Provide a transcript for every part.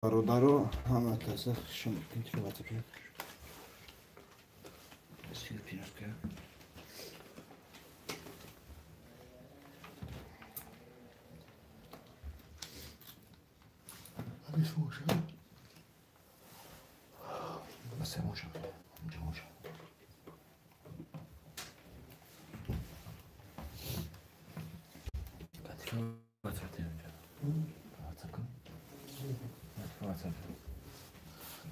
Бародаро, ҳама каса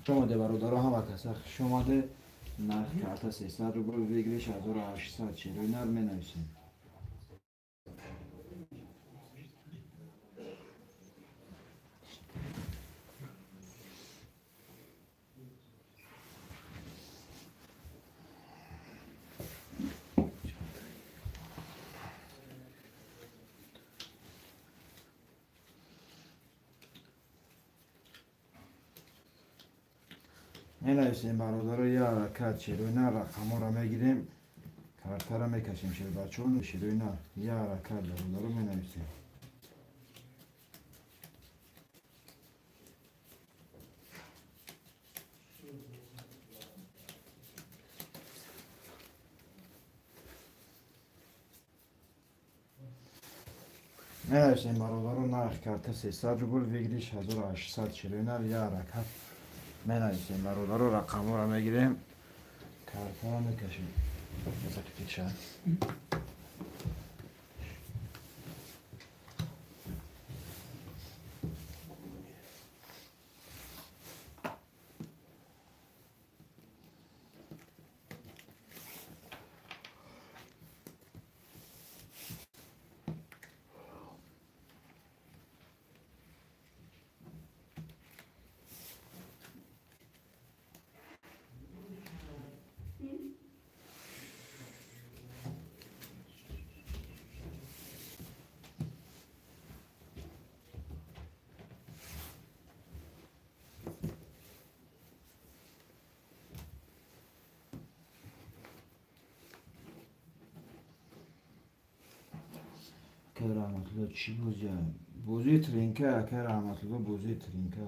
Шумоде бародаро, ҳама каса хуш омаде. Нарх карта 300 рубл, выигрыш 1800. Шерои нар менависем. Менависем бародаро, я ҳаракат шерои нар рақамҳоро мегирем, картаро мекашем шербачон шерои нар. Я ҳаракат бародаро менависем. Менависем бародаро, нарх карта 300 рубл, выигрыш 1800 шерои нар. Я ҳаракат менависем бародаро, рақамҳоро мегирем, картаро мекашем. Раҳматулло, чӣ бозия? Бозии тринка, ака Раҳматулло, бозии тринка.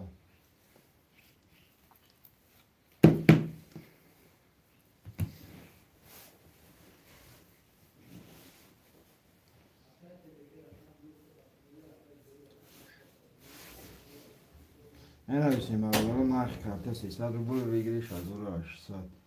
Менависем бародаро, нархи карта 300 рубл, выигрыш 1800.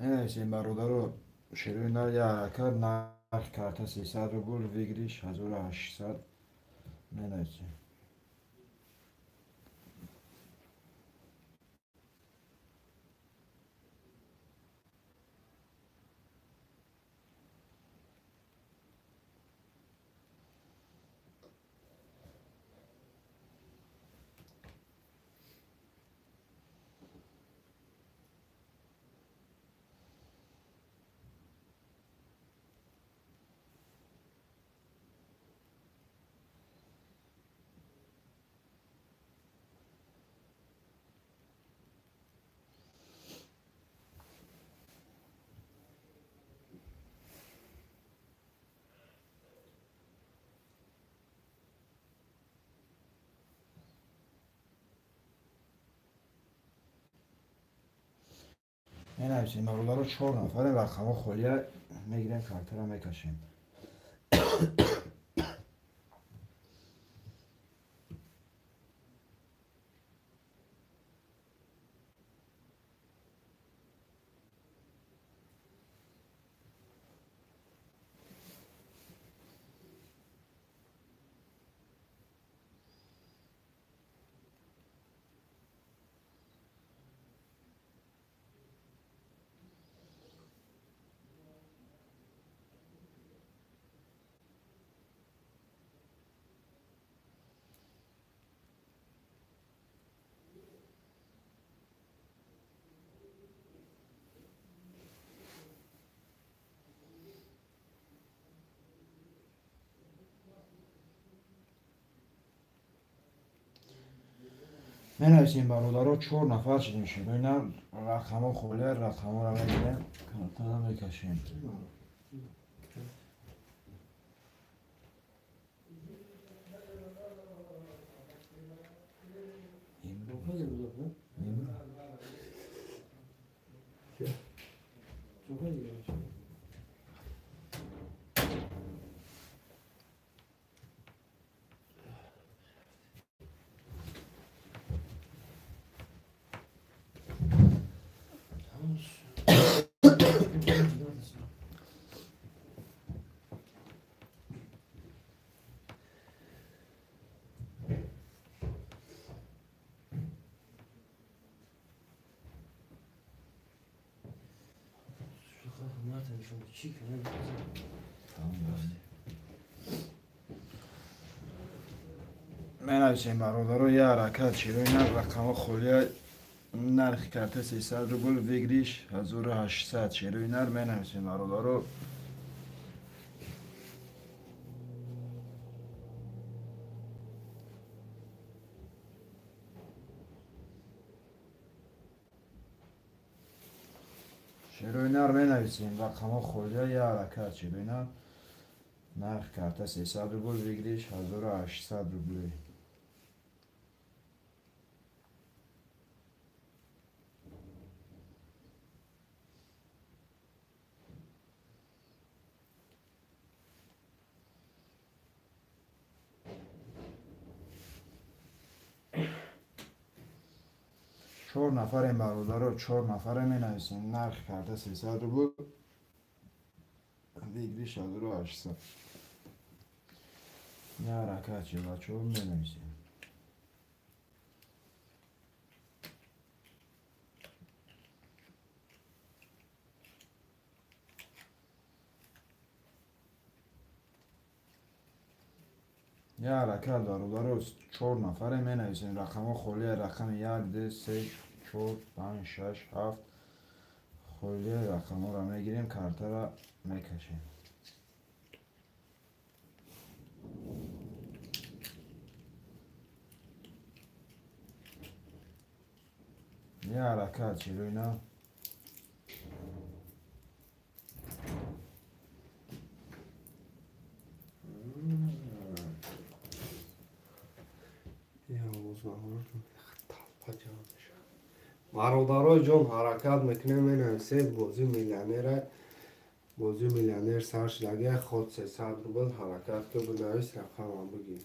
Менависем бародаро, шерои нар як ҳаракат, нарх карта 300 рубл, выигрыш 1800 менависем. Менависем бародаро, 4 нафарем, рақамҳо холия мегирем, картара мекашем. Менависем бародаро, 4 нафар шудем, шерои нар, рақамҳо холия, рақамҳоро мегирем, картара мекашем. Менависем бародаро, як ҳаракат, шерои нар, рақамҳо холия, нархи карта 300 рубл, выигрыш 1800, шерои нар менависем бародаро. Шерои нар менависем, рақамҳо холия, як ҳаракат, шерои нар, нарх карта 300 рубл, выигрыш 1800 рубли. Чор нафарем бародаро, 4 нафаре менависем, нарх карта 300 рубл, выигрыш 1800. Як ҳаракат, бачаҳо, менависем. Як ҳаракат бародаро, 4 нафаре менависем, рақамҳо холия, рақами 1, 2, 3, 4, 5, 6, 7 холия, рақамҳоро мегирем, картара мекашем. Як ҳаракат, шерои нар. Бародаро ҷон, ҳаракат мекунем, менависед, бозии миллионера, бозии миллионер сар шудагия, ход 300 рубл, ҳаракат ки бинавис, рақамам бигир.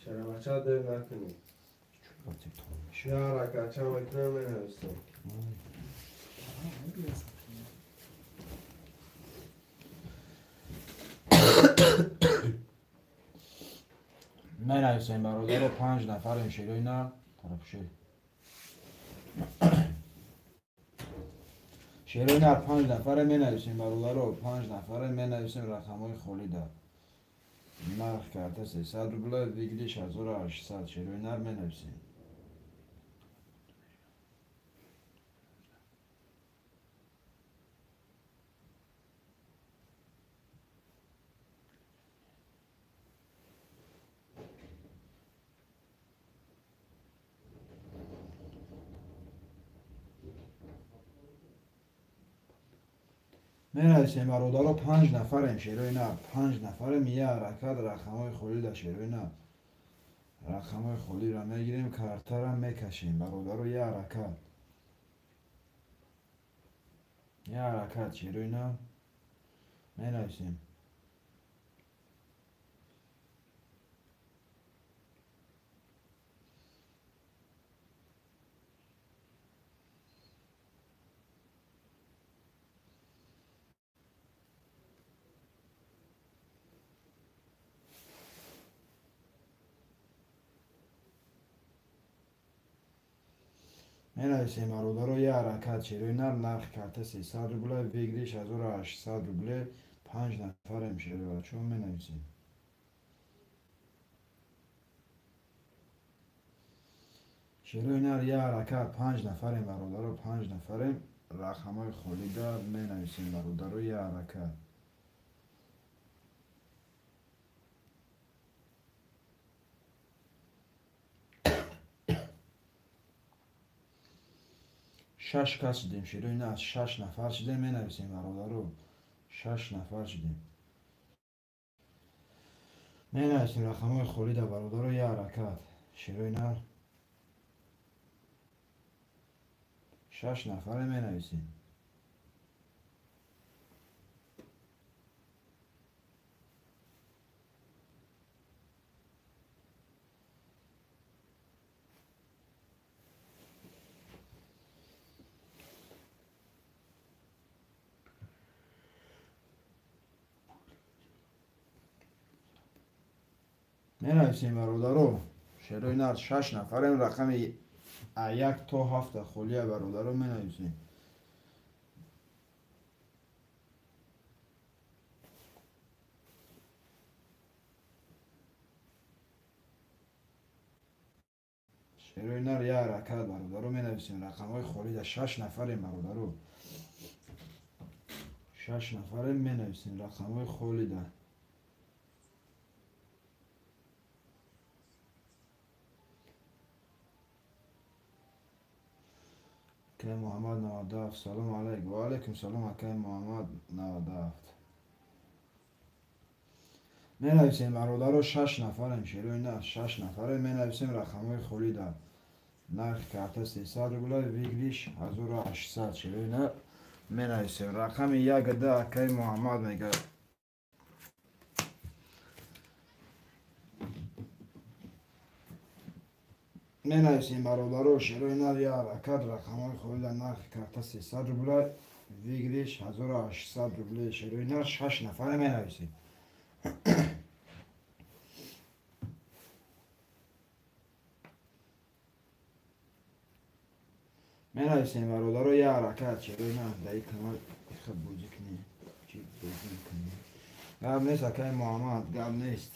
Шарамача дер накунӣ. Як ҳаракатча мекунем, менависем. Менависем бародаро, 5 нафарем шерои нар тарафши. Шерои нар 5 нафаре менависем бародаро, 5 нафаре менависем рақамҳои холида. Нарх карта 300 рубла, выигрыш 1800. Шерои нар менависем. Менависем бародаро, 5 нафарем шерои нар, 5 нафарем, я ҳаракат рақамҳои холида шерои нар. Рақамҳои холиро мегирем, картара мекашем бародаро, я ҳаракат. Я ҳаракат шерои нар менависем. Менависем бародаро, я ҳаракат шерои нар, нархи карта 300 рубла, выигрыш 1800 рубле, 5 нафарем шерои бачаҳо менависем. Шерои нар я ҳаракат, 5 нафарем бародаро, 5 нафарем, рақамҳои холида менависем бародаро, я ҳаракат. Шаш кас шудем шерои нар, 6 нафар шудем, менависем бародаро, 6 нафар шудем. Менависем рақамҳои холида бародаро, я ҳаракат. Шерои нар 6 нафаре менависем. Менависем бародаро, шерои нар 6 нафарем, рақами 1 то 7 холия бародаро менависем. Шерои нар я ҳаракат бародаро менависем, рақамҳои холида 6 нафарем бародаро. 6 нафарем менависем рақамҳои холида. Акай Муҳаммад 97, салом алайк. Ва алайкум салом, акай Муҳаммад 97. Менависем бародаро, 6 нафарем шерои нар, 6 нафарем, менависем рақамҳои холида. Нархи карта 300 рубла, выигрыш 1800. Шерои нар менависем. Рақами 1 да акай Муҳаммад мегӯяд. Менависем бародаро, шерои нар я ҳаракат, рақамҳои холида, нархи карта 300 рубла, выигрыш 1800 рубле. Шерои нар 6 нафаре менависем. Менависем бародаро, я ҳаракат, шерои нар дар ин канал хел бозӣ кунем. Чӣ бозӣ мекунем? Гап нест акай Муҳаммад, гап нест.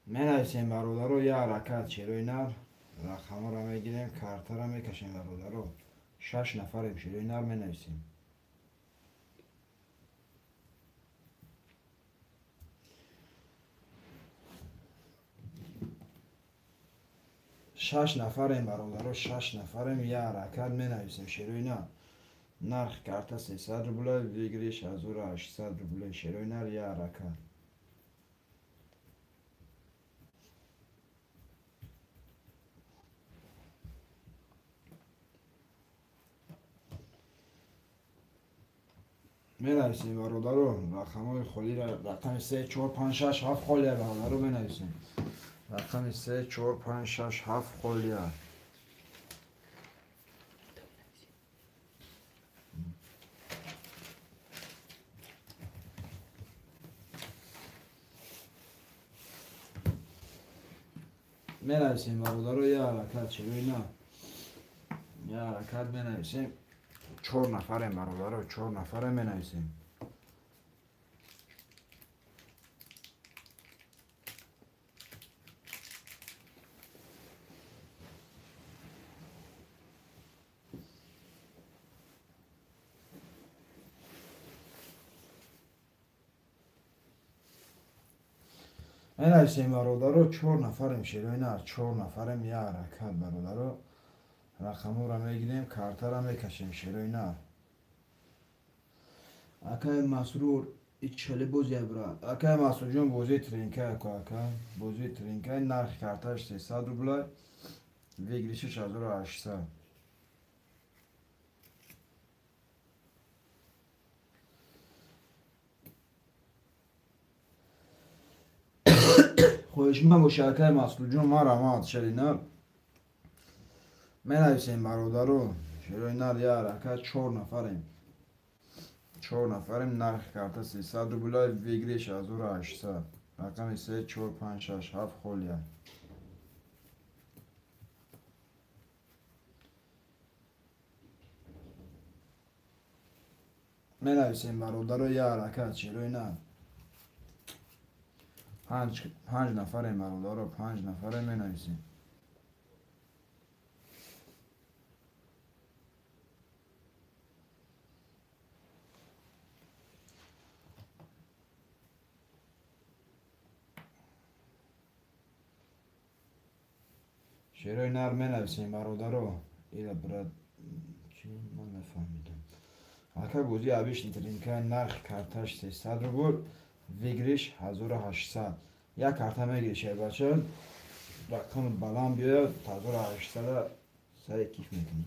Менависем бародаро, я ҳаракат, шерои нар, рақамҳоро мегирем, картара мекашем бародаро. 6 нафарем шерои нар менависем. Шаш нафарем бародаро, 6 нафарем, я ҳаракат менависем шерои нар. Нархи карта 300 рубла, выигрыш 1800 рубле. Шерои нар я ҳаракат. Менависем бародаро, рақамҳои холиро, рақами 3, 4, 5, 6, 7 холия бародаро менависем. Рақами 3, 4, 5, 6, 7 холия. Менависем бародаро, я ҳаракат, шерои нар. Я ҳаракат менависем. 4 нафарем бародаро, 4 нафарем менависем. Менависем бародаро, 4 нафарем шерои нар, 4 нафарем, я ҳаракат бародаро. Рақамҳоро мегирем, картаро мекашем шерои нар. Акай Масрур, ичали бозия брат. Акай Масрурҷон, бозии тринка ака, ака. Бозии тринка, нархи карташ 300 рубла, выигрыши 1800. Хоҳишманд боша акай Масрурҷон, ман раҳмат шери нар. Менависем бародаро, шерои нар, я ҳаракат, 4 нафарем. 4 нафарем, нархи карта 300 рубла, выигрыш 1800. Рақами 3, 4, 5, 6, 7 холия. Менависем бародаро, я ҳаракат, шерои нар. 5 нафарем бародаро, 5 нафарем менависем. Шерои нар менависем бародаро. Ила брат, чӣ ман нафаҳмидам. Ака бозии обычный тринка, нархи карташ 300 рубл, выигрыш 1800. Як карта мегири шербача, рақами баланд биёяд, 1800 сари киф мекунӣ.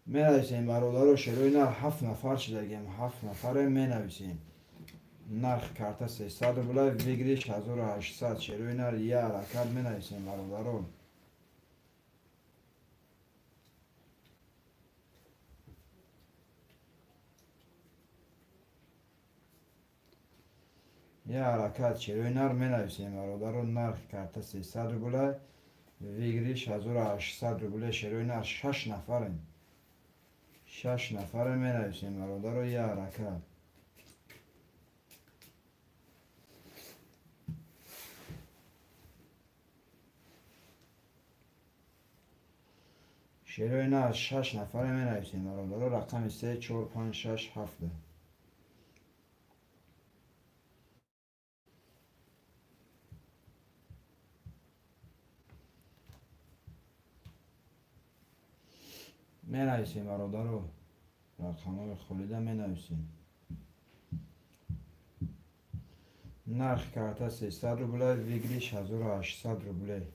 Менависем бародаро, шерои нар, 7 нафар шидагем, 7 нафаре менависем. Нархи карта 300 рубла, выигрыш 1800. Шерои нар, я ҳаракат менависем бародаро. Я ҳаракат, шерои нар менависем бародаро. Нархи карта 300 рубла, выигрыш 1800 рубла. Шерои нар, 6 нафарем. 6 нафарем менависем бародаро, я ҳаракат. Шерои нар, 6 нафаре менависем бародаро. Рақами 3, 4, 5, 6, 7. Менависем бародаро, рақамҳои холида менависем. Нархи карта 300 рубла, выигрыш 1800 рублей.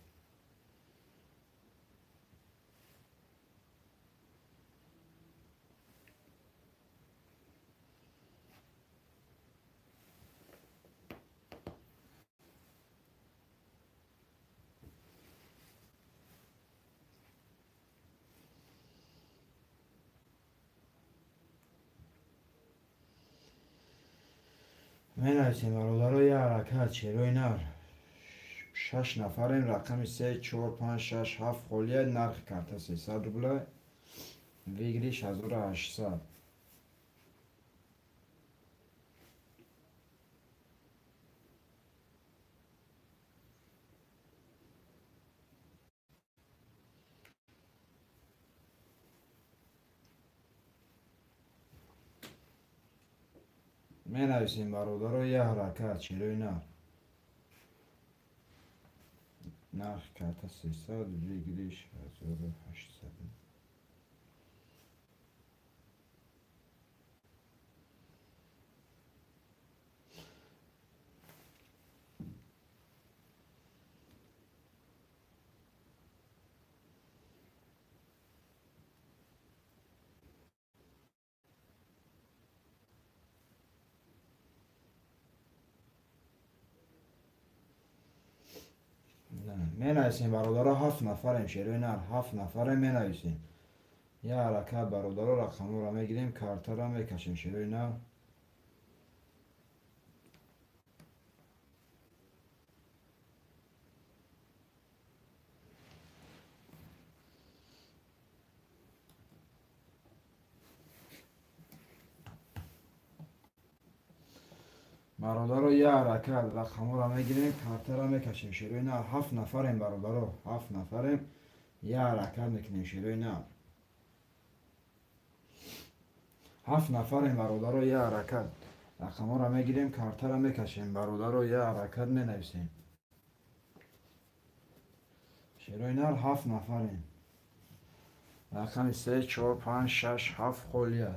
Менависем бародаро, я ҳаракат, шерои нар. 6 нафарем, рақами 3, 4, 5, 6, 7 холия, нархи карта 300 рубла, выигрыш 1800. Менависем бародаро, я ҳаракат, шерои нар. Нархи карта 300, выигрыш 1800. Менависем бародаро, 7 нафарем, шерои нар, 7 нафарем менависем. Я ҳаракат бародаро, рақамҳоро мегирем, картаро мекашем, шерои нар. Бародаро, як ҳаракат рақамҳоро мегирем, картаро мекашем. Шерои нар 7 нафарем, бародаро, 7 нафарем, як ҳаракат мекунем. Шерои нар 7 нафарем, бародаро, як ҳаракат рақамҳоро мегирем, картаро мекашем. Бародаро, як ҳаракат менависем. Шерои нар 7 нафарем. Рақами 3, 4, 5, 6, 7 холия.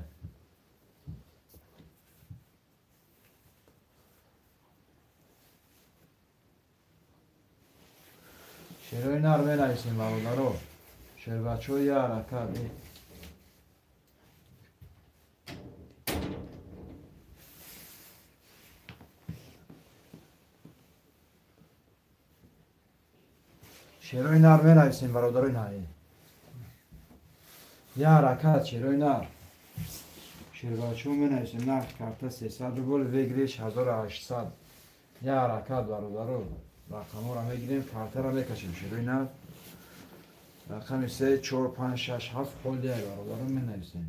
Шерои нар менависем, бародаро. Шербачо, як ҳаракат. Шерои нар менависем, бародарои наи. Як ҳаракат, шерои нар. Шербачо менависем, нарх карта 300 рубл, выигрыш 1800. Як ҳаракат, бародаро. Рақамҳоро мегирем, картаро мекашем. Шерои нар рақами 3, 4, 5, 6, 7 холия, бародаро, менависем.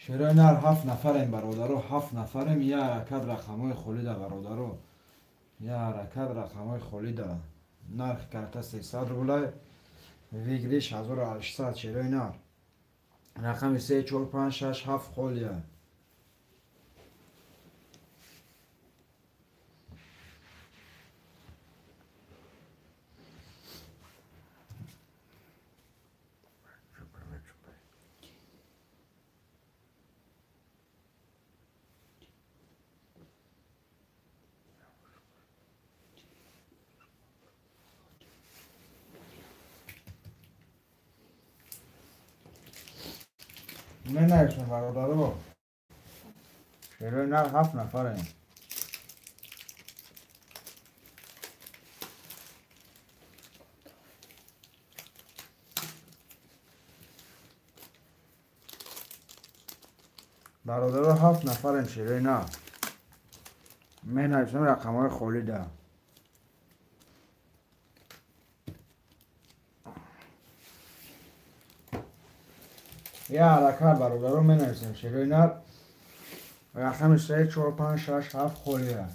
Шерои нар 7 нафарем, бародаро, 7 нафарем, як ҳаракат рақамҳои холида, бародаро, як ҳаракат рақамҳои холида. Нархи карта 300 рубла, выигрыш 1800. Шерои нар рақами 3, 4, 5, 6, 7 холия. Менависем, бародаро. Шерои нар 7 нафарем. Бародаро, 7 нафарем, шерои нар. Менависем рақамҳои холида. Як ҳаракат, бародаро, менависем. Шерои нар рақами 3, 4, 5, 6, 7 холия.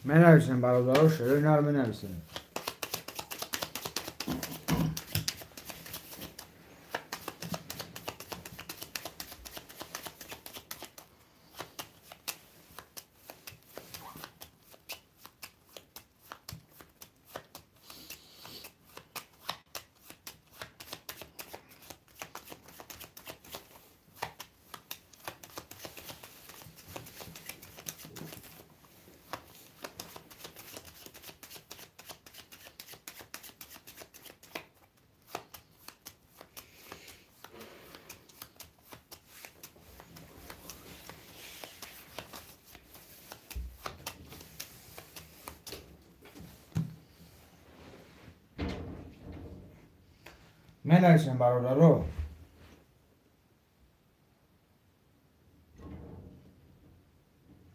Менависем, бародаро, шерои нар менависем. Менависем, бародаро.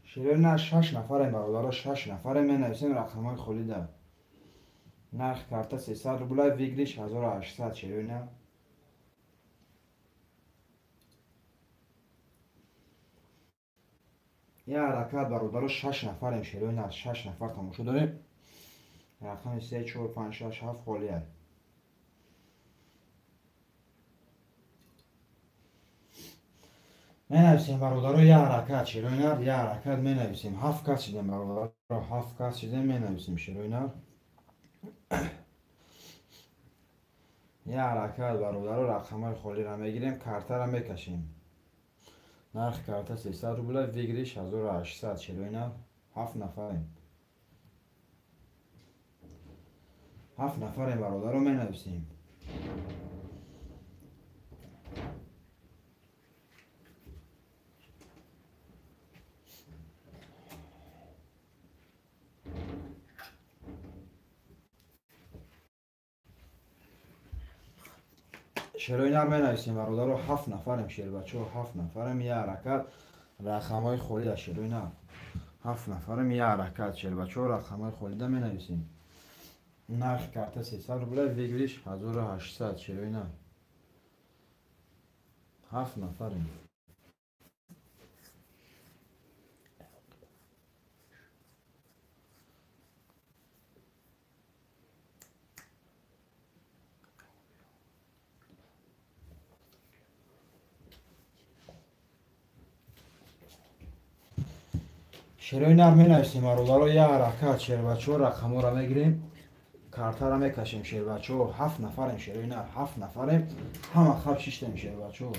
Шерои нар 6 нафарем, бародаро, 6 нафарем, менависем рақамҳои холида. Нархи карта 300 рубла, выигрыш 1800. Шерои нар. Як ҳаракат, бародаро, 6 нафарем, шерои нар, 6 нафар тамошо дорем. Рақами 3, 4, 5, 6, 7 холия. Менависем, бародаро, як ҳаракат, шерои нар, як ҳаракат менависем. 7 кас шидем, бародаро, 7 кас шидем, менависем, шерои нар. Як ҳаракат, бародаро, рақамҳои холиро мегирем, картаро мекашем. Нархи карта 300 рубла, выигрыш 1800. Шерои нар 7 нафарем. 7 нафарем, бародаро, менависем. Шерои нар менависем бародаро, 7 нафарем шербачо, 7 нафарем, я ҳаракат рақамҳои холида шерои нар. 7 нафарем, я ҳаракат шербачо, рақамҳои холида менависем. Нархи карта 300 рубля, выигрыш 1800 шерои нар. 7 нафарем. Шерои нар менависем бародаро, я ҳаракат шербачо, рақамҳоро мегирем, картаро мекашем шербачо. 7 нафарем шерои нар, 7 нафарем, ҳама хаб шиштем шербачо,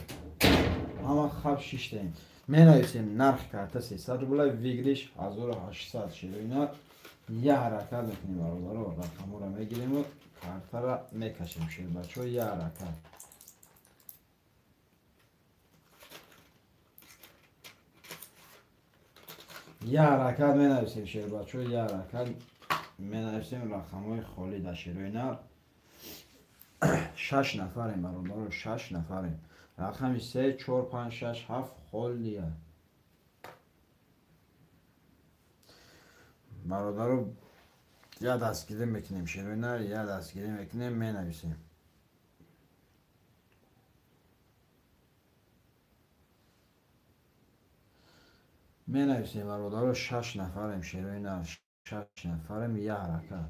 ҳама хаб шиштем. Менависем нархи карта 300 рубля, выигрыш 1800 шерои нар. Я ҳаракат мекунем бародаро, рақамҳоро мегириму картаро мекашем шербачо, я ҳаракат. Я ҳаракат менависем шербачо, я ҳаракат менависем рақамҳои холӣ дар шерои нар. 6 нафарем бародаро, 6 нафарем. Рақами 3, 4, 5, 6, 7 холия. Бародаро, я дастгирӣ мекунем шерои нар, я дастгирӣ мекунем, менависем. Менависем бародаро, 6 нафарем шерои нар, 6 нафарем, я ҳаракат.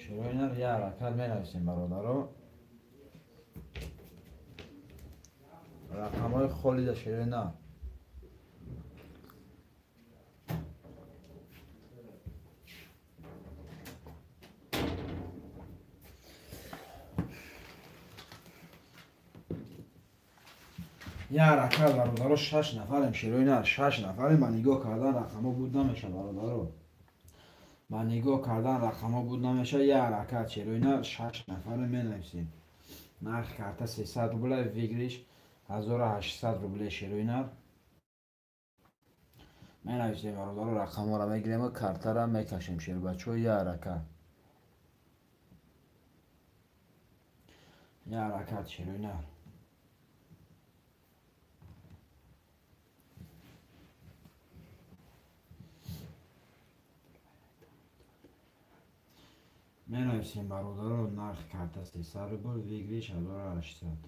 Шерои нар, я ҳаракат менависем бародаро. Рақамҳои холида шерои нар. Я ҳаракат бародаро, 6 нафарем шерои нар, 6 нафарем. Ба нигоҳ кардан рақамҳо буд намеша бародаро, ба нигоҳ кардан рақамҳо буд намеша. Я ҳаракат шерои нар, 6 нафарем менависем. Нархи карта 300 рубля, выигрыш 1800 рубле шерои нар. Менависем бародаро, рақамҳоро мегирем, картаро мекашем шербачо, я ҳаракат. Я ҳаракат шерои нар. Менависем бародаро, нархи карта 300 рубл, выигрыш 1800.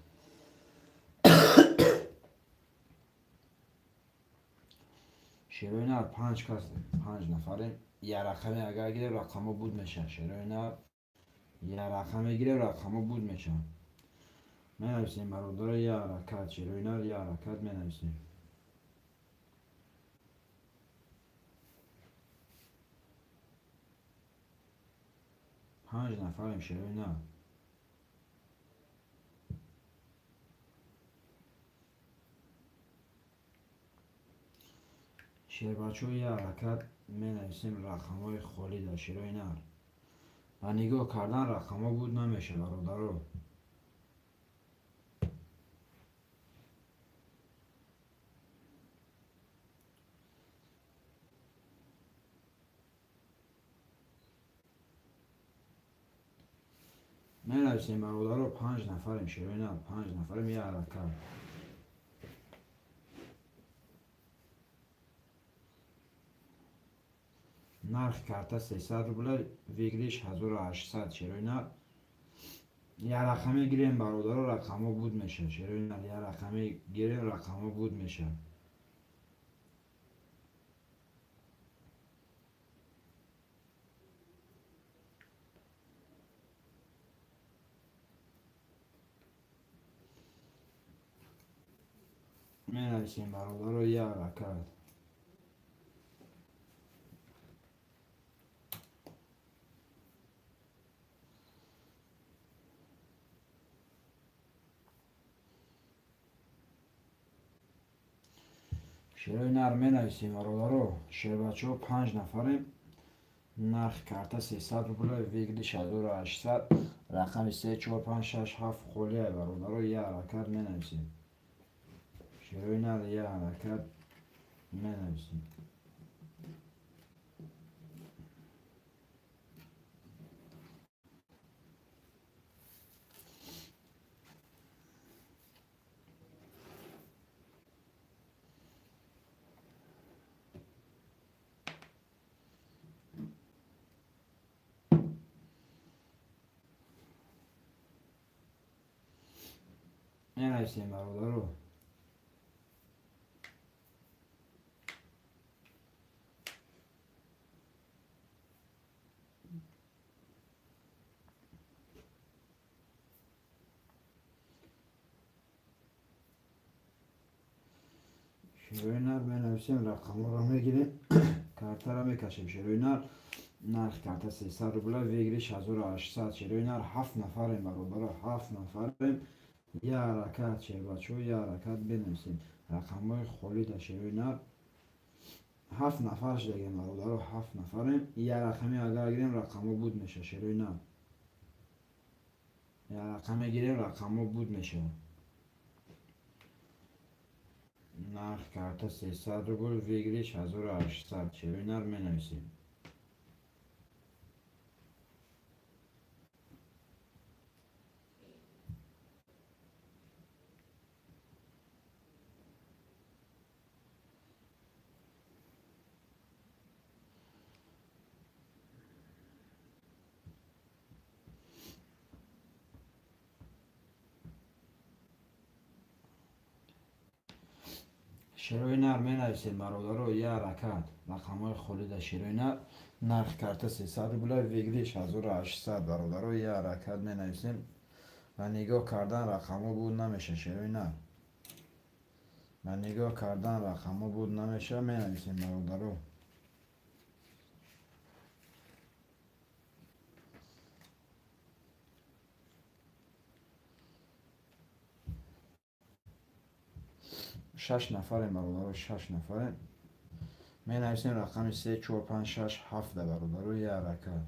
Шерои нар 5 кас, 5 нафарем. Я рақаме агар гирем рақамҳо буд мешавад. Шерои нар я рақаме гирем рақамҳо буд мешавад. Менависем бародаро, я ҳаракат шерои нар, я ҳаракат менависем. 5 нафарем шерои нар. Шербачо, я ҳаракат менависем рақамҳои холӣ дар шерои нар. Ба нигоҳ кардан рақамҳо буд намеша бародаро. Менависем бародаро, 5 нафарем шерои нар, 5 нафарем, я ҳаракат. Нархи карта 300 рубля, выигрыш 1800 шерои нар. Я рақаме гирем бародаро, рақамҳо буд мешавад. Шерои нар, я рақаме гирем, рақамҳо буд мешавад. Менависем бародаро, я ҳаракат. Шерои нар менависем бародаро, шербачо, 5 нафарем. Нархи карта 300 рубля, выигрыш 1800. Рақами 3, 4, 5, 6, 7 холия бародаро, я ҳаракат менависем. Шерои нар, я ҳаракат менависем. Менависем, бародаро. Шерои нар менависем, рақамҳоро мегирем, картаро мекашем. Шерои нар, нархи карта 300 рубла, выигрыш 1800. Шерои нар, ҳафт нафарем, бародаро, ҳафт нафарем. Я ҳаракат, шербачо, я ҳаракат, бинависем рақамҳои холӣ дар шерои нар. Ҳафт нафар шудагем, бародаро, ҳафт нафарем. Я рақаме агар гирем, рақамҳо буд меша. Шерои нар, я рақаме гирем, рақамҳо буд мешавад. Нарх карта 300 рубл, выигрыш 1800. Шерои нар, менависем. Шерои нар, менависем, бародаро, я ҳаракат, рақамҳои холӣ дар шерои нар. Нархи карта 300 рубла, выигрыш 1800. Бародаро, я ҳаракат, менависем. Ва нигоҳ кардан рақамҳо буд намеша. Шерои нар, ва нигоҳ кардан рақамҳо буд намеша. Менависем, бародаро. Шаш нафарем, бародаро, шаш нафарем. Менависем рақами се, чор, панҷ, шаш, ҳафта, бародаро, я ҳаракат.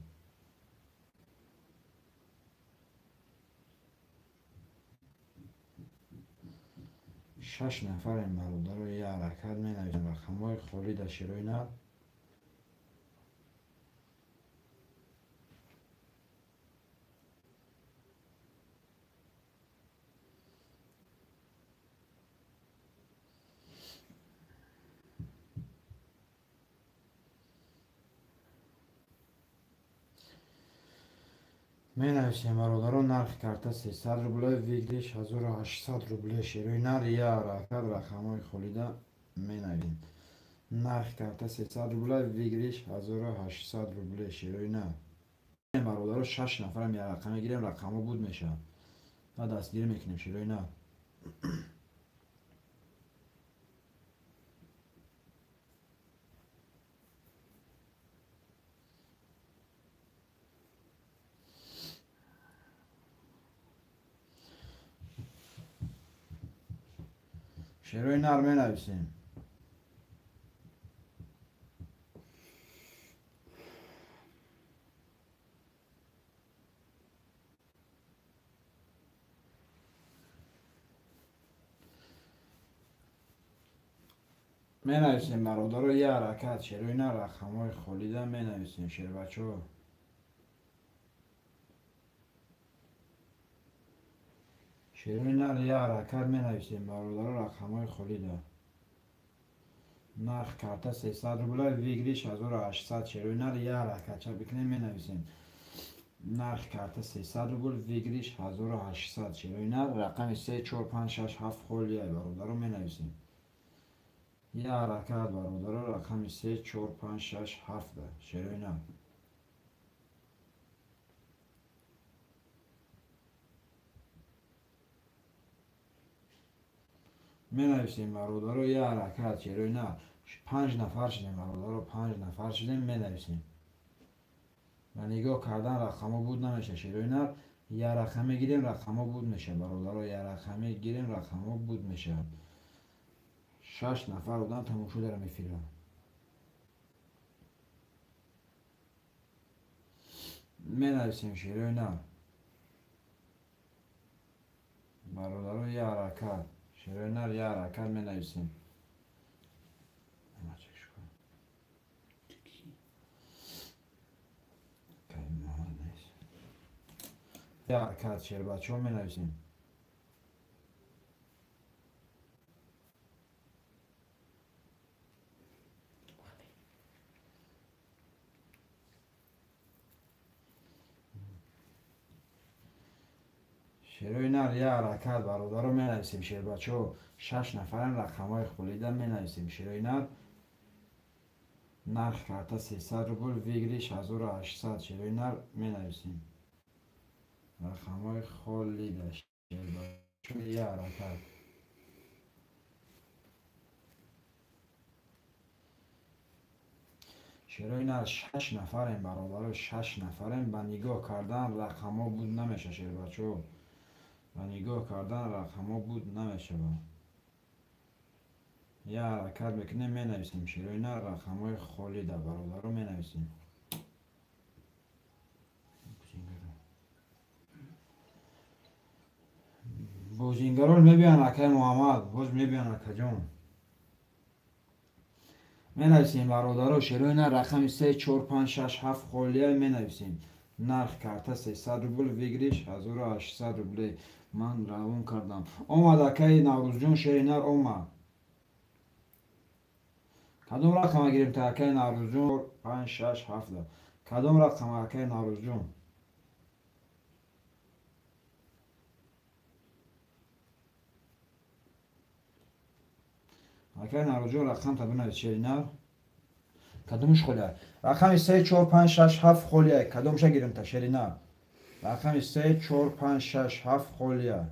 Шаш нафарем, бародаро, я ҳаракат, менависем рақамҳои холӣ дар шерои нар. Менависем, бародаро, нархи карта 300 рубла, выигрыш 1800 рубле. Шерои нар, я ҳаракат, рақамҳои холида менависем. Нархи карта 300 рубла, выигрыш 1800 рубле. Шерои нар, бародаро, шаш нафарам, я рақам мегирем, рақамҳо буд мешавад ва дастгирӣ мекунем. Шерои нар. Шерои нар, менависем. Менависем, бародаро, я ҳаракат. Шерои нар, рақамҳои холида менависем, шербачо. Шерои нар, я ҳаракат, менависем, бародаро, рақамҳои холида. Нарх карта 300 рубла, выигрыш 1800. Шерои нар, я ҳаракат ча бикунем, менависем. Нархи карта 300 рубл, выигрыш 1800. Шерои нар, рақами се, чор, панҷ, шаш, ҳафт холия, бародаро, менависем. Я ҳаракат, бародаро, рақами се, чор, панҷ, шаш, ҳафта. Шерои нар. Менависем, бародаро, я ҳаракат. Шерои нар, панҷ нафар шудем, бародаро, панҷ нафар шудем, менависем. Ва нигоҳ кардан рақамҳо буд намеша. Шерои нар, я рақам мегирем, рақамҳо буд меша. Бародаро, я рақам мегирем, рақамҳо буд мешавад. Шаш нафар одам тамошо дарам эфира. Менависем, шерои нар, бародаро, я ҳаракат. Шерои нар, я ҳаракат, менависем. Я ҳаракат, шербачо, менависем. Шерои нар я ҳаракат бародаро менависем шербачо. 6 нафарам рақамҳои холида менависем шерои нар. Нарх карта 300 рубл, выигрыш 1800 шерои нар менависем. Рақамҳои холида шербачо я ҳаракат. Шерои нар 6 нафарем бародаро, 6 нафарем. Ба нигоҳ кардан рақамҳо буд намеша шербачо. Ба нигоҳ кардан рақамҳо буд намешавад. Я ҳаракат мекунем, менависем шерои нар рақамҳои холида бародаро менависем. Бозингарон мебиён акай Муҳаммад, боз мебиён акаҷон. Менависем бародаро шерои нар рақами 3 4 5 6 7 холия менависем. Нарх карта 300 рубл, выигрыш 1800 рублей. Ман равон кардам. Омад акаи Наврӯзҷон, шери нар омад. Кадом рақама гирем та акаи Наврӯзҷон? 5 6 7. Кадом рақама акаи Наврӯзҷон? Акаи Наврӯзҷон рақамта бинавис шери нар. Кадомш холия? Рақами 3 4 5 6 7 холия. Кадомша гирем та шери нар? Рақами 3 4 5 6 7 холия.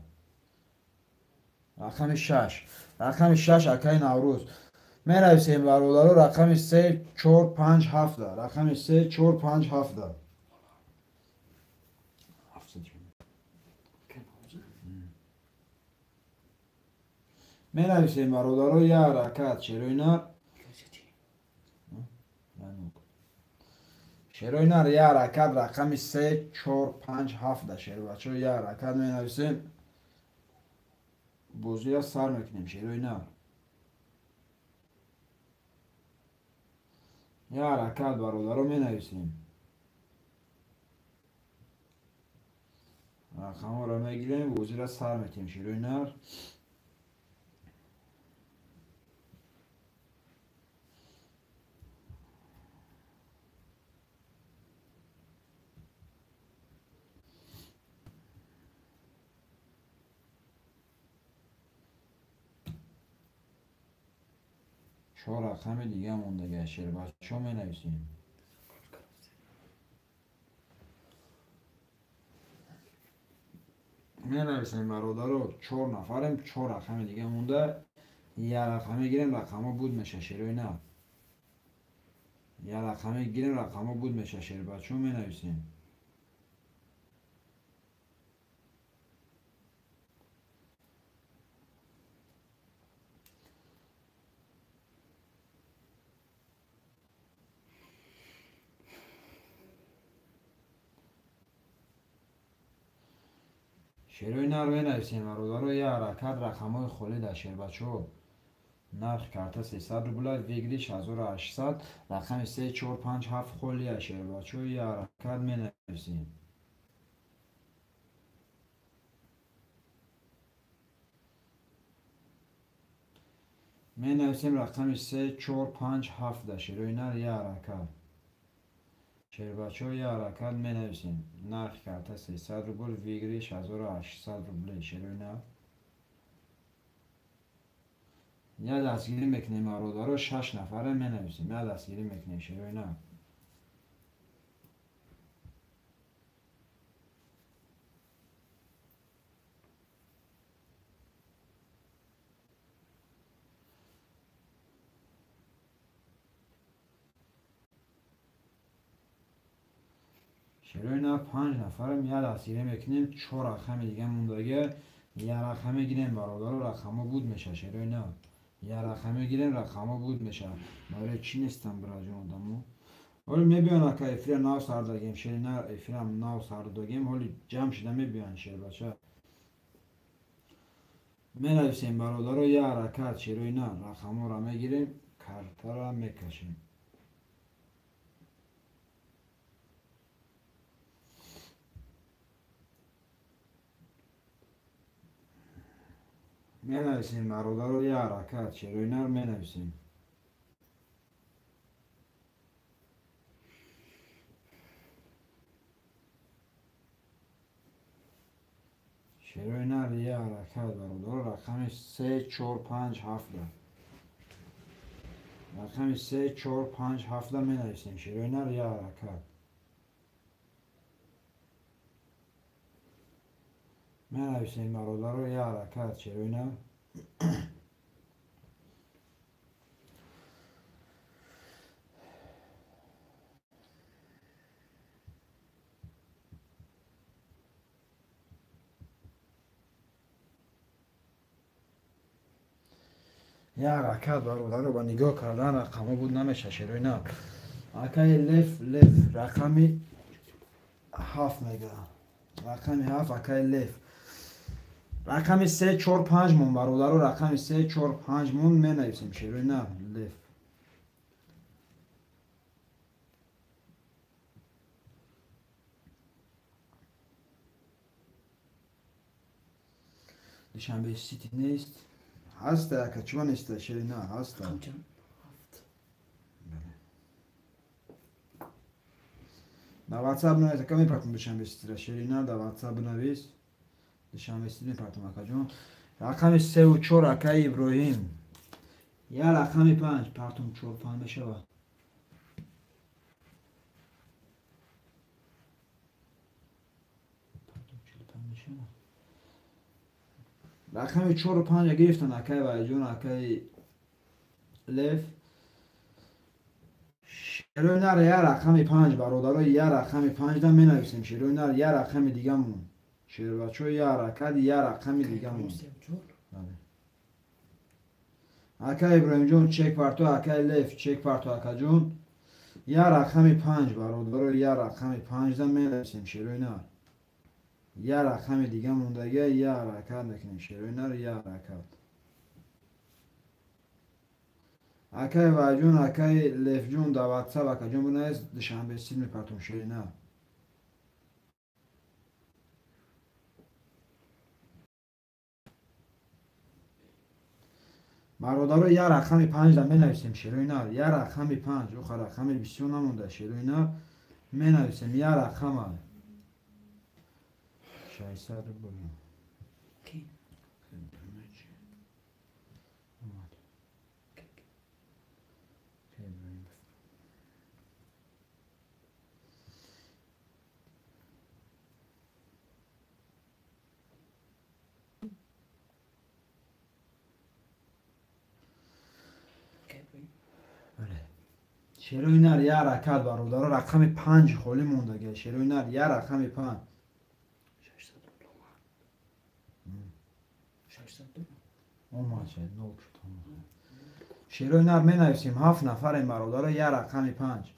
Рақами 6. Рақами 6 акаи Наврӯз. Менависем бародаро рақами 3 4 5 7. Рақами 3 4 5 7. Менависем бародаро я ҳаракат шерои нар. Шерои нар я ҳаракат рақами 3 4 5 7 шербачо я ҳаракат менависем. Бозиро сар мекунем шерои нар. Я ҳаракат бародаро менависем. Рақамҳоро мегирем, бозиро сар метем шерои нар. Чор рақами дига мондага шербачо менависем. Менависем бародаро, 4 нафарем, 4 рақами дига монда. Я рақам мегирем, рақамҳо буд меша шерои нар. Я рақам мегирем, рақамҳо буд меша шербачо менависем. Шерои нар менависем бародаро я ҳаракат рақамҳои холида шербачо. Нарх карта 300 рубла, выигрыш 1800, рақами 3 4 5 7 холия шербачо я ҳаракат менависем. Менависем рақами 3 4 5 7 шерои нар я ҳаракат. Шербачо я ҳаракат менависем. Нарх карта 300 рубл, выигрыш 1800 рублей шерои нар. Я дастгирӣ мекунем бародаро, 6 нафара менависем. Я дастгирӣ мекунем шерои нар. Шерои нар 5 нафарам я дастгирӣ мекунем. 4 рақами дига мондага. Я рақам мегирем бародаро, рақамҳо буд меша шерои нар. Я рақам мегирем, рақамҳо буд меша. Барои чӣ нестам бираҷон одамо? Ҳоли мебиён ака эфира нав сар дагем, шери нар эфирам нав сар дагем, ҳоли ҷамъ шуда мебиён шербача. Менависем бародаро я ҳаракат шерои нар. Рақамҳоро мегирем, картаро мекашем. Менависем бародаро я ҳаракат шерои нар менависем. Шерои нар я ҳаракат бародаро, рақами 3 4 5 7. Рақами 3 4 5 7 менависем. Шерои нар я ҳаракат. Менависем бародаро, я ҳаракат шерои нар. Я ҳаракат бародаро, ба нигоҳ кардан рақамҳо буд намеша шерои нар. Акаи леф леф рақами 7 мега. Рақами 7 акаи леф. Рақами 3 4 5 мон бародаро, рақами 3 4 5 мон менависем шерои нар леф. Душанбе Сити нест. Ҳаста ака, чима неста шери нар ҳаста. Дар WhatsApp навис ака, мепартом Душанбе Ситира шери нар, дар WhatsApp навис. Душанбе Сити мепартом акаҷон. Рақами 3 ва 4 акаи Иброҳим. Я рақами 5 партом 4 5 мешавад. Партом 4 5 мешавад. Рақами 4 5 гирифтан акаи Вайҷон, акаи Лев. Шерои нар я рақами 5 бародаро, я рақами 5 да менависем. Шерои нар я рақами дигамон. Шербачо я ҳаракат, я рақами дигамон. Акаи Иброҳимҷон чек парто, акаи Лев чек парто акаҷон. Я рақами 5 бародаро, я рақами 5 да менависем шерои нар. Я рақами дига мондага, я ҳаракат мекунем шерои нар, я ҳаракат. Акаи Вайҷон, акаи Лефҷон дар WhatsApp акаҷон бинавис, Душанбе Сити мепартом шери нар. Бародаро, я рақами 5 да менависем шерои нар, я рақами 5, оха рақами бисёр намонда шерои нар менависем, я рақама 600 рубл. Ки? Шерои нар я ҳаракат бародаро, рақами 5 холӣ мондага. Шерои нар я рақами 5. Омад шед, нол шуд. Шерои нар менависем, 7 нафарем бародаро, я рақами 5.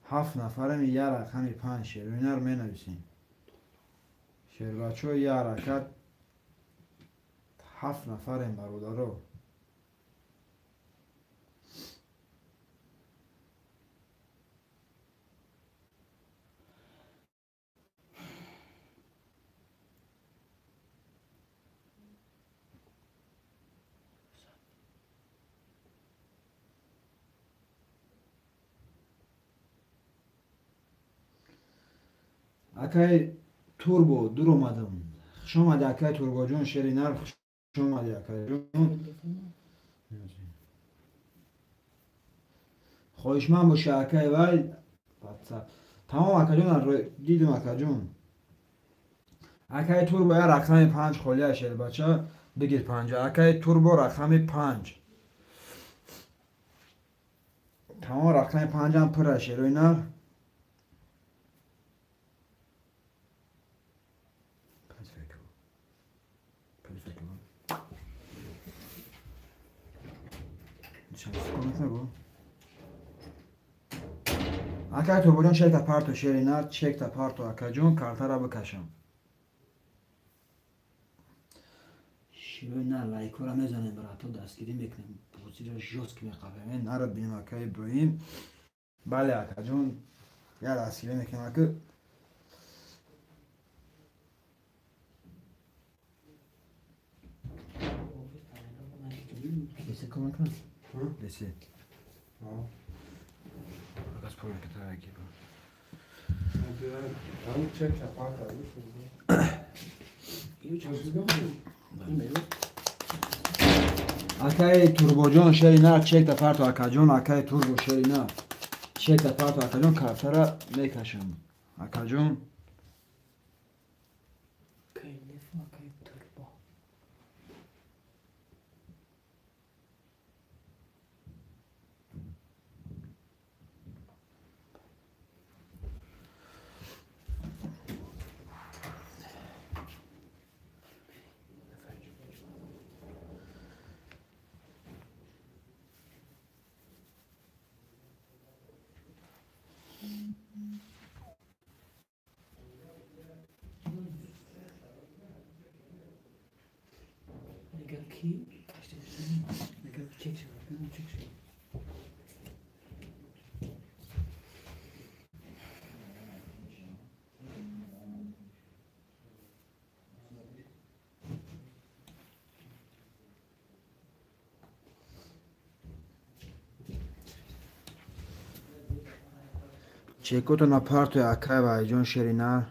7 нафарем, я рақами 5. Шерои нар менависем. Шербачо я ҳаракат, 7 нафарем бародаро. Акаи Турбо дур омадам. Хуш омади акаи Турбоҷон, шери нар, хуш омади акаҷон. Хоҳишманд боша акаи вай. Тамом акаҷон, дидум акаҷон. Акаи Турбо я рақами 5 холия шербача, бигир 5. Акаи Турбо рақами 5. Тамом рақами 5 ам пура шерои нар. Акаи Турбоҷон чекта парто шери нар, чекта парто акаҷон, картара бикашам. Шерои нар лайкора мезанем, брато, дастгирӣ мекунем, бозиро жёстко меқабем. Нара бинем акаи Иброҳим. Бале акаҷон, я дастгирӣ мекунем ака. Десе кӯмак кун? Десе. Агас пул ката ки. Акаи Турбоҷон шери нар чекта парто акаҷон, акаи Турбо шери нар чекта парто акаҷон, картара мекашам. Акаҷон. Чекото на партои акай Ваиҷон шери нар.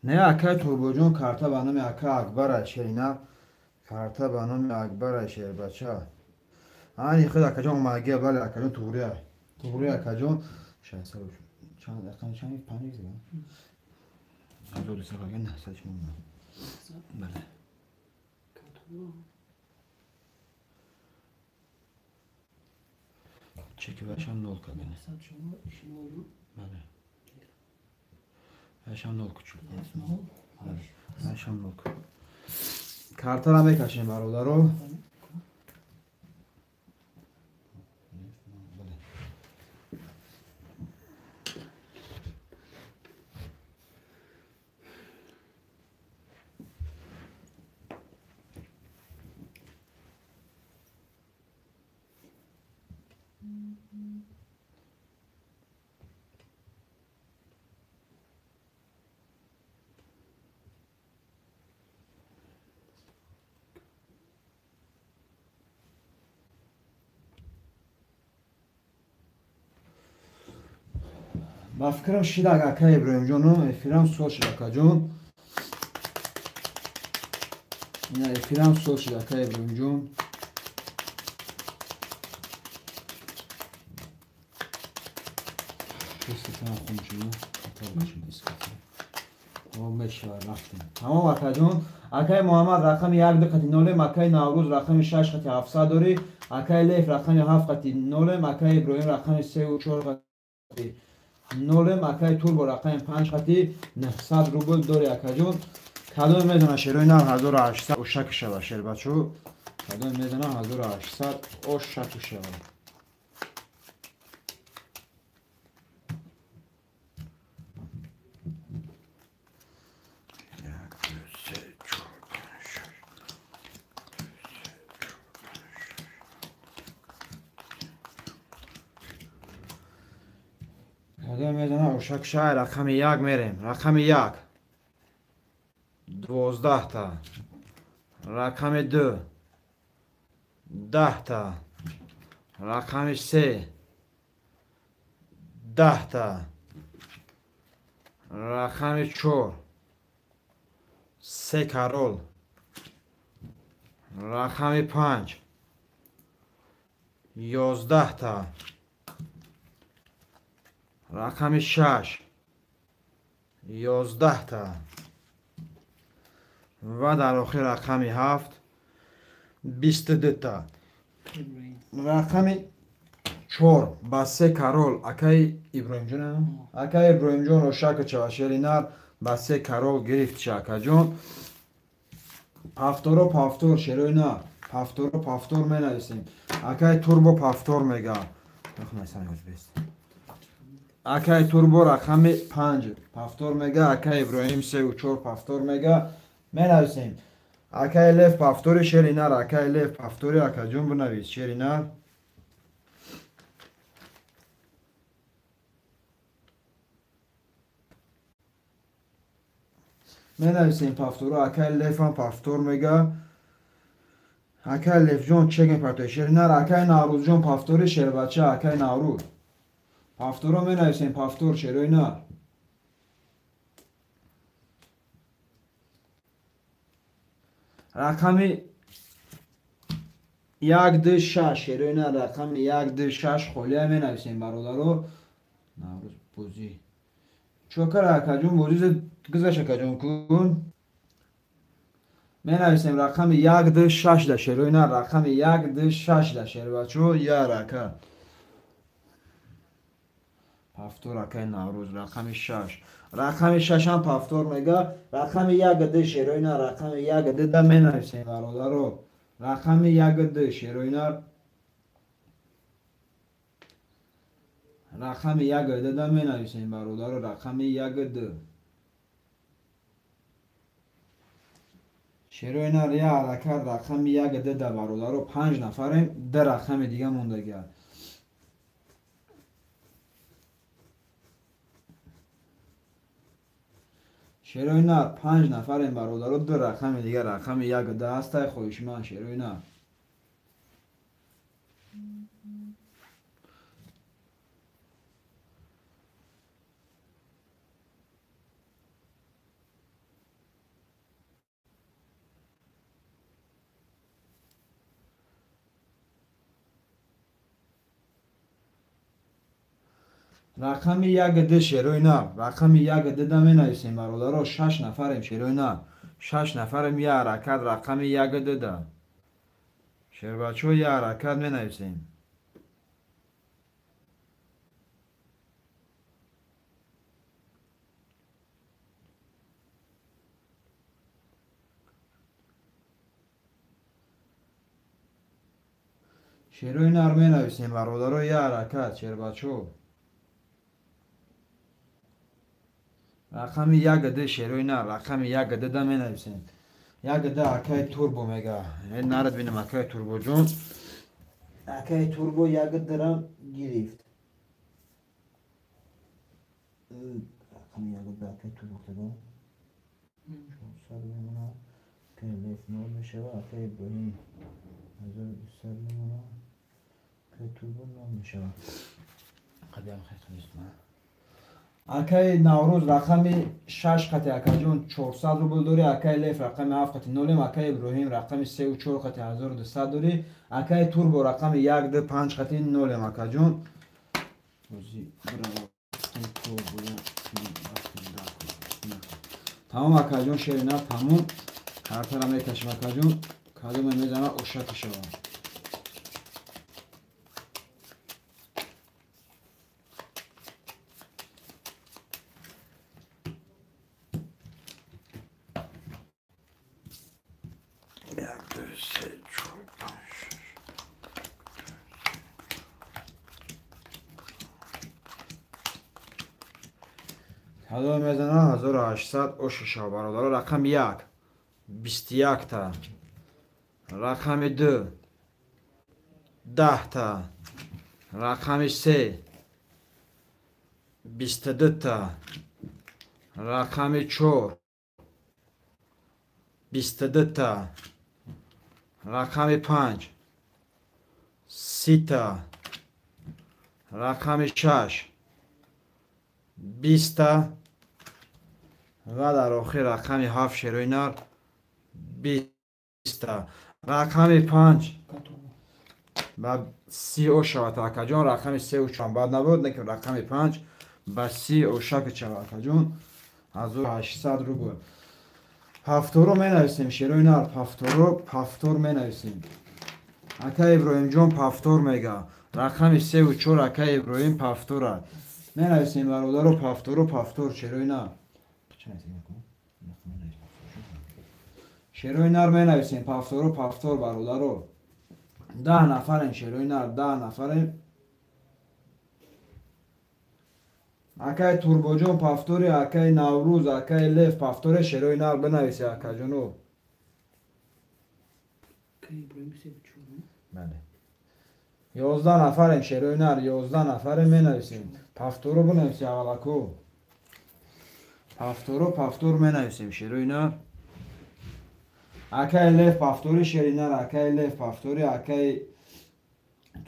Не, акай Турбоҷон, карта ба номи ака Акбара шерина, карта ба номи Акбара шербача. Ани худ акаҷон омадагия, бале акаҷон туғрия. Туғрия акаҷон 600 чанд рақам чанд панҷ зига? 1200 900 шумо. Бале. Чеки вашам нол кардани. Бале. Вашам нол кучук. Вашам нол. Картара мекашем бародаро. Ба фикрам шидак ака Иброҳимҷону эфирам сол шид акаҷон. Ина эфирам сол шид ака Иброҳимҷон. Тамом акаҷон. Акаи Муҳаммад рақами 1 2 қати 0, акаи Наврӯз рақами 6 қати 700 дорӣ, акаи Леф рақами 7 қати 0, акаи Иброҳим рақами 3 4 қати 0, акаи Турбо рақами 5 қати 900 рубл дорӣ акаҷон. Кадом мезана шерои нар 1800 ошак шава шербачо. Кадом мезана 1800 ошак шава. Ошакшай рақами 1 мерем. Рақами 1 12 та. Рақами 2 10 та. Рақами 3 10 та. Рақами 4 3 карол. Рақами 5 11 та. Рақами 6 11 та. Ва дар охир рақами 7 22 та. Рақами 4 ба се король, акаи Иброҳимҷон. Акаи Иброҳимҷон, ошака чава, шери нар ба се король гирифт ша, акаҷон. Повторо, повтор, шерои нар, повторо, повтор менависем. Акаи Турбо повтор мега. Акаи Турбо рақами 5 повтор мега, акаи Иброҳим сеу чор повтор мега, менависем. Акаи Лев повтори, шери нар. Акаи Лев повтори, акаҷон, бинавис, шери нар. Менависем повторо. Акаи Левам повтор мега. Акаи Левҷон, чек мепартои, шери нар. Акаи Наврӯзҷон повтори, шербача. Акаи Наврӯз повторо менависем, повтор, шерои нар. Рақами 1, 2, 6, шерои нар. Рақами 1, 2, 6 холия менависем, бародаро. Наврӯз бозӣ чокара, акаҷон, бозӣ гузашт, акаҷон, кун. Менависем рақами 1, 2, 6 да, шерои нар. Рақами 1, 2, 6 да, шербачо, я рака повтор. Акаи Наврӯз рақами 6, рақами шашам повтор мега. Рақами 1, 2, шерои нар. Рақами 1, 2 да менависем, бародаро. Рақами 1, 2, шерои нар. Рақами 1, 2 да менависем, бародаро. Рақами 1, 2, шерои нар, я ҳаракат. Рақами 1, 2 да, бародаро. Панҷ нафарем, ду рақами дига мондагиа. Шерои нар, панҷ нафарем, бародаро, ду рақами дига. Рақами 1, 2 ҳастай, хоҳишманд, шерои нар. Рақами 1, 2, шерои нар. Рақами 1, 2 да менависем, бародаро. Шаш нафарем, шерои нар, шаш нафарем, я ҳаракат. Рақами 1, 2 да, шербачо, я ҳаракат менависем. Шерои нар менависем, бародаро, я ҳаракат, шербачо. Рақами 1, 2, шерои нар. Рақами 1, 2 да менависем. 1, 2 акаи Турбо мега. Нарад бинам, акаи Турбоҷон. Акаи Турбо 1, 2-рам гирифт. Рақами 1, 2 акаи Турбо кадом? 400 мемонад. Акаи Лев нол мешава. Акаи Иброҳим 1200 мемонад. Акаи Турбо нол мешава. Қадиам хел. Акаи Наврӯз рақами 6 қати, акаҷон, 400 рубл дорӣ. Акаи Лев рақами 7 қати нолем. Акаи Иброҳим рақами сеу чор қати 1200 дорӣ. Акаи Турбо рақами 1, 2, 5 қати нолем, акаҷон. Бозӣ тамом, акаҷон, шери нар тамом. Картара мекашем, акаҷон, кадоме мезана, ошаки шавад. 1, 2, 3, 4, 5, 6. Кадоме мезана, 1800 оша шава, бародаро. Рақами 1 21 та, рақами 2 10 та, рақами 3 22 та, рақами 4 22 та, рақами 5 30 та, рақами 6 20 та ва дар охир рақами 7, шерои нар, 20 та. Рақами 5 ба 30 о шавад, акаҷон. Рақами сеу чон бад набуд, лекин рақами 5 ба 30 ошаки шавад, акаҷон, 1800 рубл. Повторо менависем, шерои нар, повторо, повтор менависем. Ака Иброҳимҷон повтор мега. Рақами 3 ва 4 ака Иброҳим повтора. Менависем бародаро, повторо, повтор, шерои нар. Шерои нар менависем, повторо, повтор бародаро. 10 нафарем, шерои нар, 10 нафарем. Акай Турбоҷон повтори, акай Наврӯз, акай Лев повторе, шерои нар бинависе, акаҷоно. Бале. 11 нафарем, шерои нар, 11 нафарем, менависем. Повторо бинависе аввалако. Повторо, повтор менависем, шерои нар. Акай Лев повтори, шери нар, акай Лев повтори, акай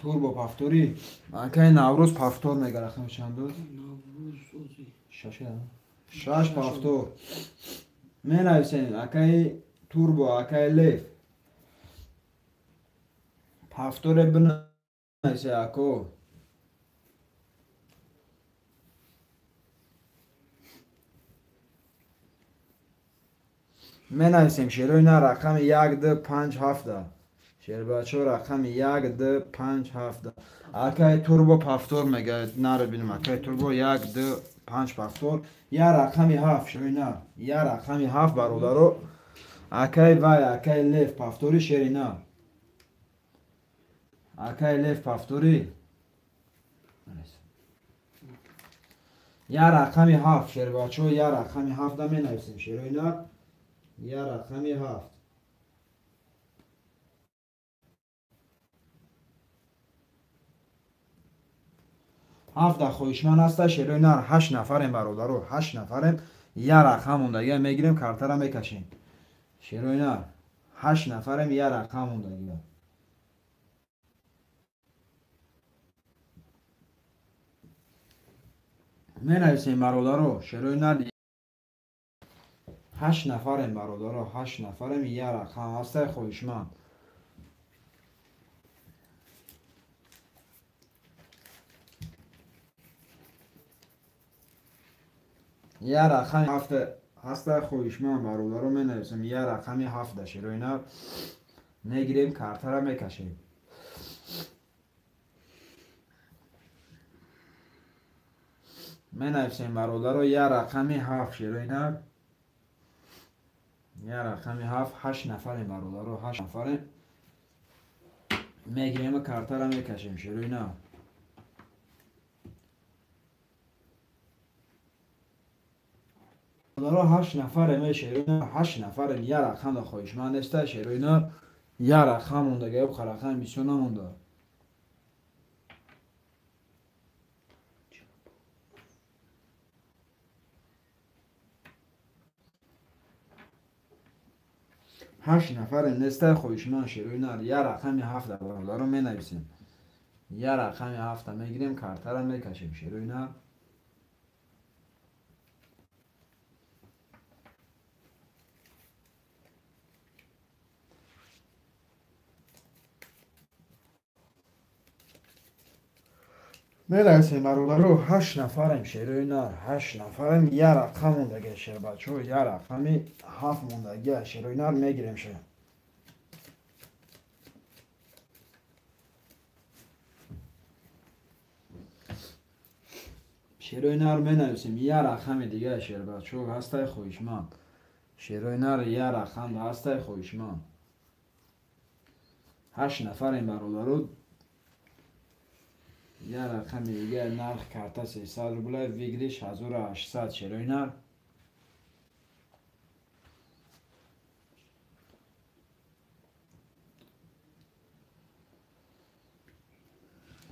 Турбо повтори, акай Наврӯз повтор мега, рақами чанд буд? Шаш повтор. Менависем, акай Турбо, акай Лев. Повторе бинависе, ако. Менависем, шерои нар, рақами 1, 2, 5, 7. Шербачо, рақами 1, 2, 5, 7. Акай Турбо повтор мега, наро бинем, акай Турбо 1, 2, 5 повтор. Я рақами 7, шерои нар. Я рақами 7 бародаро. Акай вай, акай Лев повтори, шери нар. Акай Лев повтори. Я рақами 7, шербачо, я рақами 7 да менависем, шерои нар. Я рақами 7. Ҳафта хоҳишманд ҳаста, шерои нар, 8 нафарем бародаро, 8 нафарем, я рақам мондагия мегирем, картара мекашем. Шерои нар, 8 нафарем, я рақам мондагия. Менависем бародаро, шерои нар, 8 нафарем бародаро, 8 нафарем, я рақам ҳаста хоҳишманд. Я рақами 7 ҳаста хоҳишманд бародаро, менависем, я рақами 7 шерои нар, мегирем, картара мекашем. Менависем бародаро, я рақами 7 шерои нар. Я рақами 7, 8 нафарем бародаро, 8 нафарем. Мегирем, картара мекашем, шерои нар. Бародаро, 8 нафарем, шерои нар, 8 нафарем, я рақам да хоҳишманд неста, шерои нар, я рақам монда, гап рақам бисёр намонда. 8 нафарем неста хоҳишманд, шерои нар, я рақами 7 бародаро менависем. Я рақами 7 мегирем, картара мекашем, шерои нар. Менависем бародаро, 8 нафарем, шерои нар, 8 нафарем, я рақам мондагия, шербачо, я рақами 7 мондагия, шерои нар, мегирем ше. Шерои нар менависем, я рақами дига, шербачо, ҳастай хоҳишманд. Шерои нар, я рақам ҳастай хоҳишманд. 8 нафарем бародаро. Я рақами дига, нарх карта 300 рубля, выигрыш 1800, шерои нар.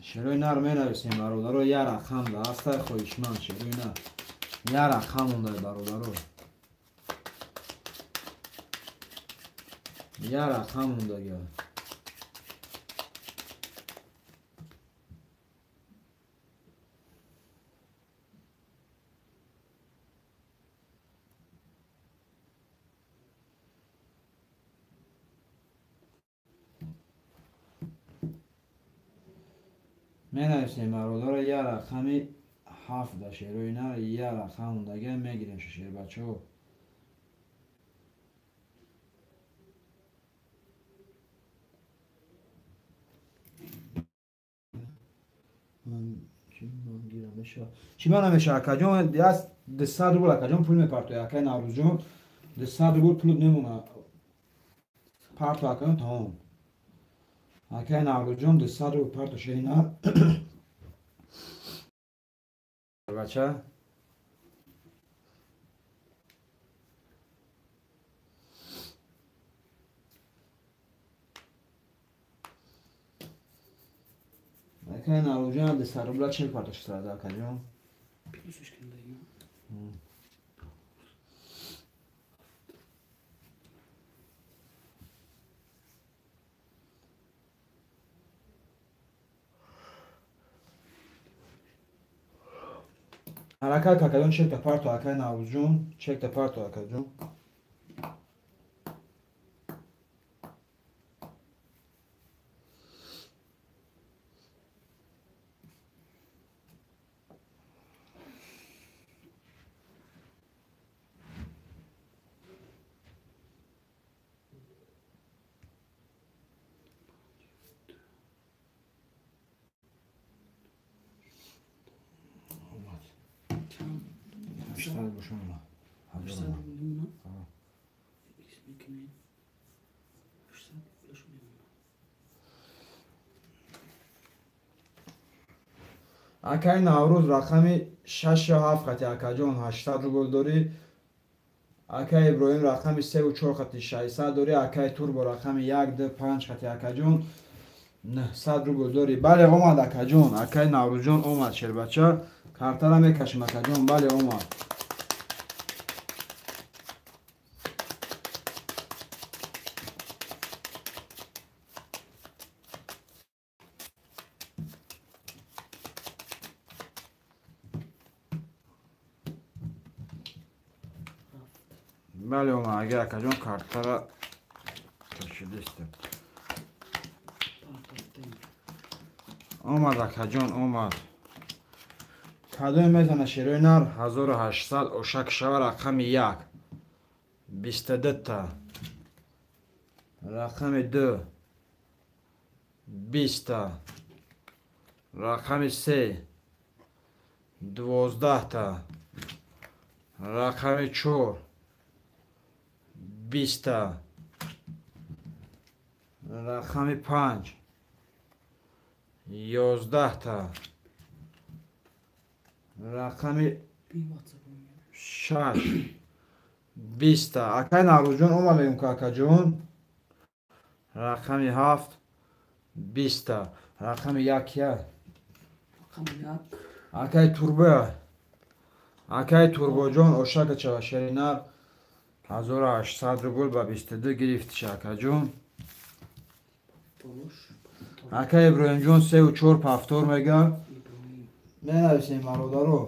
Шерои нар менависем бародаро, я рақам да ҳастай хоҳишманд, шерои нар. Я рақам монда бародаро. Я рақам мондагия. Менависем бародаро, я рақами 7 да шерои нар, я рақам мондагия, мегирем шербачо. Чӣ ман намеша акаҷон, 200 рубл акаҷон пул мепартоя, акай Наврӯзҷон 200 рубл пулут мемона. Парто акаҷон тамом. Акай Наврӯзҷон 200 рубл парто шерина. Бача акай Наврӯзҷон 200 рубла чел парто шуд акаҷон. Ҳаракат акаҷон, чекта парто акай Наврӯзҷон, чекта парто акаҷон. Акай Наврӯз рақами 6-7 хати акаҷон 800 рубл дорӣ. Акай Иброҳим рақами 3-4 хати 600 дорӣ. Акай Турбо рақами 1-2-5 хати акаҷон 900 рубл дорӣ. Бале омад акаҷон, акай Наврӯзҷон омад шербача. Картара мекашим акаҷон, бале омад. Бале омад, агар акаҷон картара кашидистем. Омад акаҷон, омад. Кадоме мезана шерои нар 1800 ошак шава рақами 1 22 та, рақами 2 20 та, рақами 3 12 та, рақами 4 20 та, рақами 5 11 та, рақами 6 20 та. Акай Наврӯзҷон омад мегӯм ки акаҷон рақами 7 20 та, рақами 1 я. Акай Турбо, акай Турбоҷон ошака чава шеринар 1800 рубл ба 22 гирифтиша акаҷон. Акай Иброҳимҷон 3-4 повтор мега. Менависем бародаро.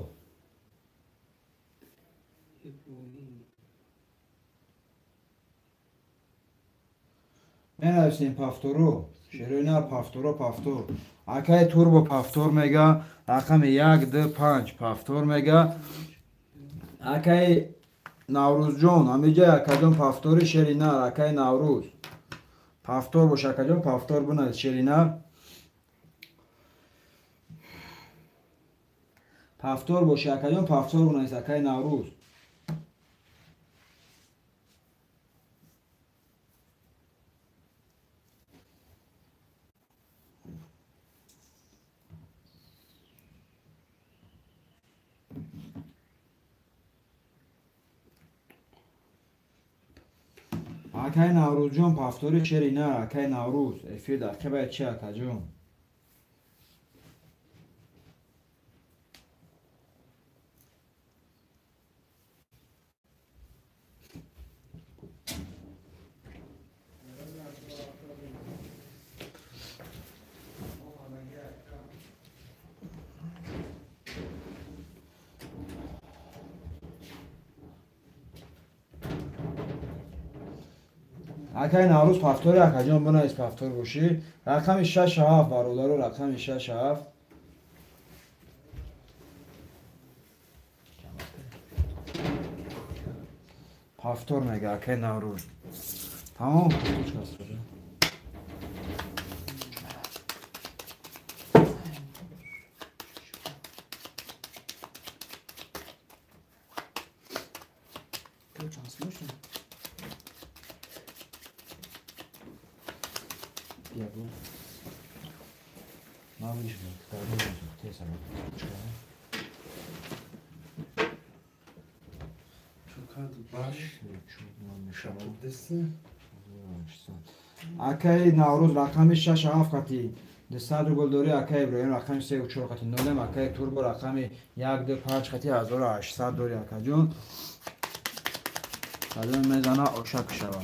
Менависем повторо. Шерои нар повторо повтор. Акай Турбо повтор мега. Рақами 1 2 5 повтор мега. Акай Наврӯзҷон ҳамиҷа акаҷон повтори шери нар. Акай Наврӯз повтор бош акаҷон, повтор бинавис шери нар. Повтор боши акаҷон, повтор бинавис акай Наврӯз. Акай Наврӯзҷон повтори шери нар. Акай Наврӯз эфир дақиқа чи акаҷон? Акай Наврӯз повтори акаҷон бинавис повтор бошӣ. Рақами 6-7 бародаро, рақами 6-7. Повтор мега акай Наврӯз. Тамом? Смешно? Я был. Акаи Наврӯз рақами 6-7 қати 200 рубл дорӣ, акаи Иброҳим рақами 3-4 қати 0, акаи Турбо рақами 1-2-5 қати 1800 дорӣ, акаҷон. Кадом мезана ошак шава.